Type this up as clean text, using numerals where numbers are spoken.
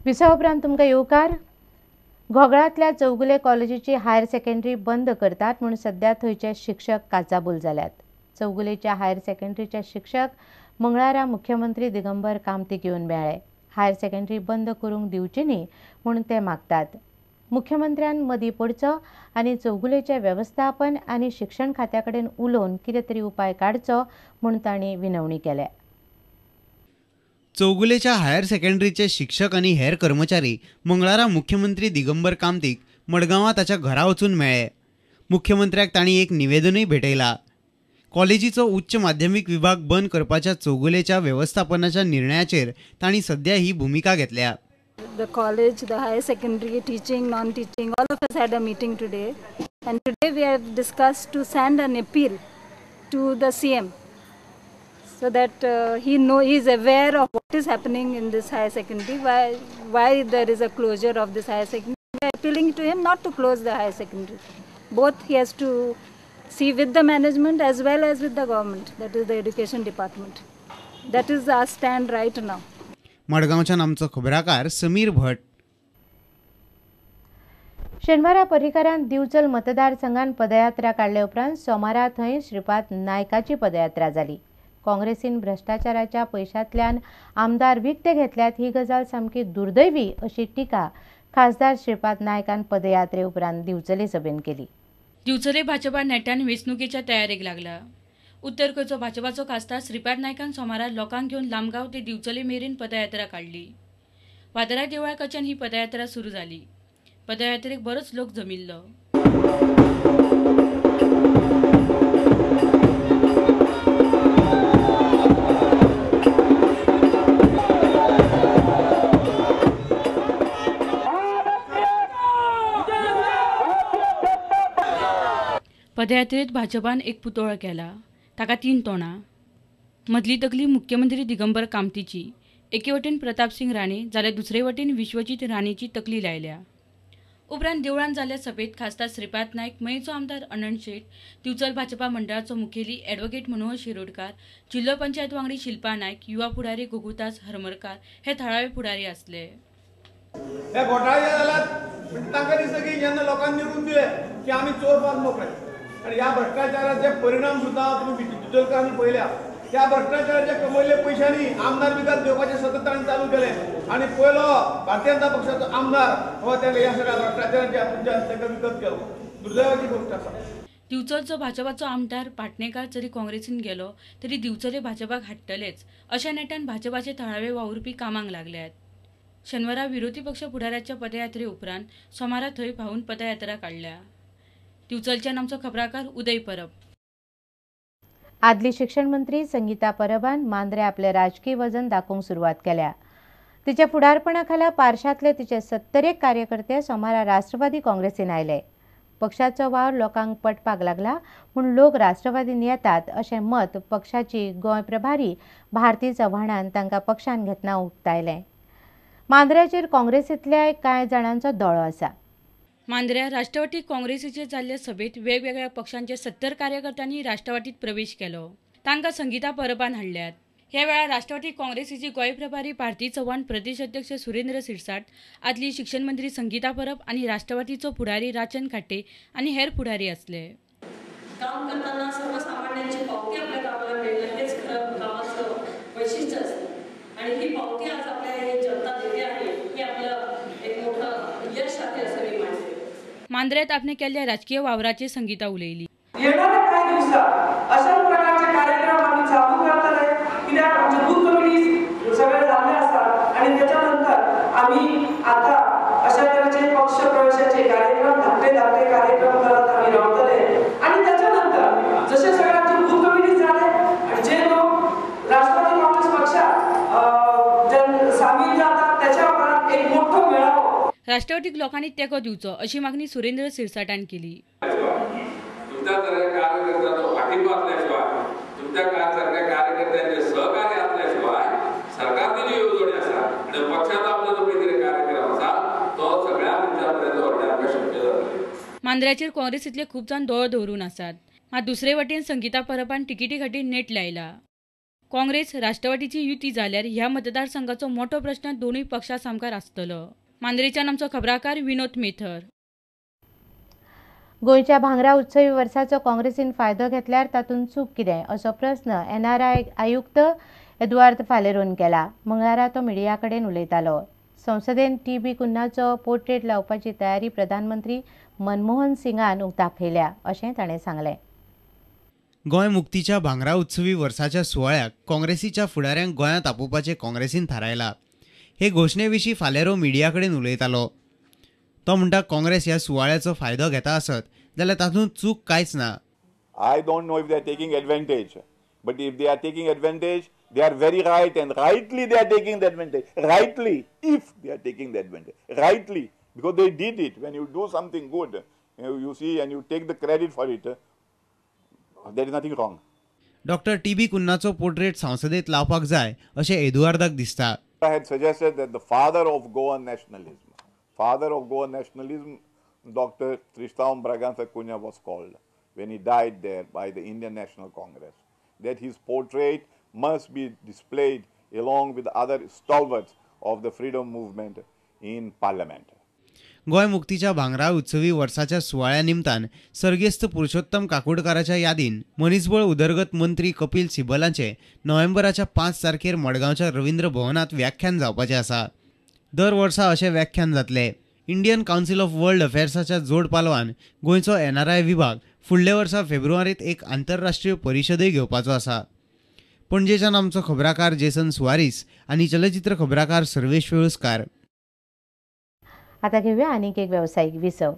विसा उपरांत तुमकां येवकार. घोगळांतल्या चौगुले कॉलेजीची हायर सेकंडरी बंद करतात म्हूण सद्या थंयचे शिक्षक काचाबूल जाल्यात. चौगुलेच्या हायर सेकंडरीचे शिक्षक मंगळारा मुख्यमंत्री दिगंबर कामतीक येवन मेळ्ळे. हायर सेकंडरी बंद करूंक दिवची न्ही म्हूण ते मागतात. मुख्यमंत्र्यान मदीं पडचो आनी चौगुलेचें वेवस्थापन आनी शिक्षण खात्या कडेन उलोवन कितें तरी उपाय काडचो म्हूण तांणी विनवणी केल्या. चौगुलेच्या हायर सेकंडरीचे शिक्षक आनी हेर कर्मचारी मंगळारा मुख्यमंत्री दिगंबर कामतीक मडगांवां ताच्या घरा वचून मेळ्ळे. मुख्यमंत्र्याक तांणी एक निवेदनूय भेटयला. कॉलेजीचो उच्च माध्यमीक विभाग बंद करपाच्या चौगुलेच्या वेवस्थापनाच्या निर्णयाचेर तांणी सध्या ही भुमिका घेतल्या. The college, the higher secondary, teaching, non-teaching, all of us had a meeting today, and today we have discussed to send an appeal to the CM so that he is aware of what is happening in this higher secondary, why there is a closure of this higher secondary. We are appealing to him not to close the higher secondary. Both he has to see with the management as well as with the government, that is the education department. That is our stand right now. मडगांवच्यान आमचो खबराकार समीर भट. शेनवारा पर्रीकारान दिवचल मतदारसंघान पदयात्रा काडले उपरांत सोमारा थंय श्रीपाद नायकाची पदयात्रा जाली. काँग्रेसीन भ्रश्टाचाराच्या पयशांतल्यान आमदार विकते घेतल्यात ही गजाल सामकी दुर्दैवी अशी टिका खासदार श्रीपाद नायकान पदयात्रे उपरांत दिवचले सभेन केली. दिवचले भाजपा नेटान वेंचणुकेच्या तयारेक लागला. उत्तर गोंयचो भाजपाचो खासदार श्रीपाद नायकान सोमारा लोकांक घेवन लामगांव ते दिवचले मेरेन पदयात्रा काडली. वादरा देवळा कडच्यान ही पदयात्रा सुरू जाली. पदयात्रेक बरोच लोक जमिल्लो. पदयात्रेत भाजपान एक पुतळो केला. ताका 3 तोंडां. मदली तकली मुख्यमंत्री दिगंबर कामतीची, एके वटेन प्रतापसिंग राणे जाल्यार दुसरे वटेन विश्वजीत राणेची तकली लायल्या. उपरांत देवळान जाल्ल्या सभेत खासदार श्रीपाद नायक, मयेचो आमदार अनंत शेट, दिवचल भाजपा मंडळाचो मुखेली ॲडव्होकेट मनोहर शिरोडकार, जिल्लो पंचायत वांगडी शिल्पा नायक, युवा फुडारी गोकुळदास हरमरकार हे थळावे फुडारी आसले. हे घोटाळे जाल्यात तांकां दिसता की जेन्ना लोकांनी निवडून दिले की आमी चोरपाक मोकळे. आनी ह्या भ्रश्टाचाराचे परिणाम सुद्दां तुमी दिवचलकारांनी पळयल्या. त्या भ्रश्टाचाराच्या कमयल्ल्या पयशांनी आमदार विकत घेवपाचें सतत तांणी चालू केलें आनी पयलो भारतीय जनता पक्षाचो आमदार हो तांकां ह्या सगळ्या भ्रश्टाचाराच्या तुमच्यान तांकां विकत केलो. दुर्दैवाची गोश्ट आसा. दिवचलचो भाजपाचो आमदार पाटणेकार जरी काँग्रेसीन गेलो तरी दिवचले भाजपाक हाडटलेच अशा नेटान भाजपाचे थळावे वावुरपी कामाक लागल्यात. शेनवारा विरोधी पक्ष फुडाऱ्याच्या पदयात्रे उपरांत सोमारा थंय पावून पदयात्रा काडल्या. दिवचलच्यान आमचो खबराकार उदय परब. आदली शिक्षण मंत्री संगीता परबान मांद्रे आपले राजकीय वजन दाखोवंक सुरवात केल्या. तिच्या फुडारपणा खाला पार्शांतले तिचे 70 कार्यकर्ते सोमारा राष्ट्रवादी काँग्रेसीन आयले. पक्षाचो वावर लोकांक पटपाक लागला म्हूण लोक राष्ट्रवादीन येतात अशें मत पक्षाची गोंय प्रभारी भारती चव्हाणान तांकां पक्षान घेतना उक्तायलें. मांद्र्याचेर काँग्रेसींतल्या कांय जाणांचो दोळो आसा. मांद्र्या राष्ट्रवादी काँग्रेसीचे जाल्ले सभेत वेगवेगळ्या पक्षांचे 70 कार्यकर्त्यांनी राष्ट्रवादीत प्रवेश केलो. तांकां संगीता परबान हाडल्यात. ह्या वेळार राष्ट्रवादी काँग्रेसीची गोंय प्रभारी भारती चव्हाण, प्रदेश अध्यक्ष सुरेंद्र सिरसाट, आदली शिक्षण मंत्री संगीता परब आनी राष्ट्रवादीचो फुडारी राजन खाटे आनी हेर फुडारी आसले. काम करताना सर्वसामान्यांची पावती आपल्या कामाला मिळणं हेच खरं कामाचं वैशिष्ट्य असतं आणि ही पावती आज आपल्या जनता देते आहे हे आपलं एक मोठं यश आहे असं मी मानते. मांद्र्यात आपणे केल्ल्या राजकीय वावराची संगीता उलयली. येणाऱ्या काही दिवसात अशा प्रकारचे कार्यक्रम आम्ही चालू करतले. कित्याक आमचे बूथ कमिटीज सगळे जाल्ले आसात आणि त्याच्यानंतर आम्ही आता अशा तरेचे पक्ष प्रवेशाचे कार्यक्रम धाकटे धाकटे कार्यक्रम करत आम्ही रावतले आणि त्याच्यानंतर जसे सगळे आमचे बूथ कमिटीज झाले आणि जे लोक राष्ट्रवादी काँग्रेस पक्षात सामील जातात त्याच्या उपरांत एक मोठो मेळावो राष्ट्रवादीक लोकांनी तेंको दिवचो अशी मागणी सुरेंद्र सिरसाटान केली. तुमच्या कार्यकर्त्यांचो पाठिंबो असल्याशिवाय, तुमच्या सारख्या कार्यकर्त्यांचे सहकार्य असल्याशिवाय सरकारची जी येवजणी आसा आनी पक्षाचो आपलो जो कितें कार्यक्रम आसा तो सगळ्या मनशां पर्यंत व्हरण्याक शक्य जातलें. मांद्र्याचेर काँग्रेसींतले खूब जाण दोळो दवरून आसात. मात दुसरे वटेन संगीता परबान तिकेटी खातीर नेट लायला. काँग्रेस राष्ट्रवादीची युती जाल्यार ह्या मतदारसंघाचो मोठो प्रश्न दोनूय पक्षां सामकार आसतलो. मांद्रेच्यान आमचो खबराकार विनोद मेथर. गोंयच्या भांगरा उत्सवी वर्साचो काँग्रेसीन फायदो घेतल्यार तातूंत चूक कितें असो प्रस्न एनआरआय आयुक्त एदुआर्द फालेरोन केला. मंगळारा तो मिडिया कडेन उलयतालो. संसदेन टी.बी. कुन्हाचो पोर्ट्रेट लावपाची तयारी प्रधानमंत्री मनमोहन सिंगान दाखयल्या अशें ताणें सांगलें. गोंय मुक्तीच्या भांगरा उत्सवी वर्साच्या सुवाळ्याक काँग्रेसीच्या फुडाऱ्यांक गोंयांत आपोवपाचें काँग्रेसीन थारायला. हे घोशणे विशीं फालेरो मिडिया कडेन उलयतालो. तो म्हणटा, काँग्रेस ह्या सुवाळ्याचो फायदो घेता आसत जाल्यार तातूंत चूक कांयच ना. I don't know if they are taking advantage, but if they are taking advantage, they are very right, and rightly they are taking the advantage. Rightly, if they are taking the advantage, rightly, because they did it. When you do something good, you see, and you take the credit for it, there is nothing wrong. Doctor T.B. कुन्हाचो portrait संसदेत लावपाक जाय अशें एदुआर्दाक दिसता. I had suggested that the father of Goan nationalism, Dr. Tristão Bragança Cunha was called when he died there by the Indian National Congress, that his portrait must be displayed along with other stalwarts of the freedom movement in Parliament. Goa मुक्तीच्या भांगरा उत्सवी वर्साच्या सुवाळ्या निमतान सर्गेस्त पुरुषोत्तम काकोडकाराच्या यादीन मनीसबळ उदरगत मंत्री कपिल सिब्बलांचे नोव्हेंबराच्या 5 तारखेर मडगांवच्या रवींद्र भवनात व्याख्यान जावपाचें आसा. दर वर्सा अशें व्याख्यान जातलें. इंडियन काउन्सिल ऑफ वर्ल्ड अफेर्साच्या जोड पालवान गोंयचो एनआरआय विभाग फुडल्या वर्सा फेब्रुवारींत एक आंतरराष्ट्रीय परिशदय घेवपाचो आसा. पणजेच्यान आमचो खबराकार जेसन सुवारीस आनी चलचित्र खबराकार सर्वेश वेळुस्कार. आता घेऊया आणखी एक व्यावसायिक विसव.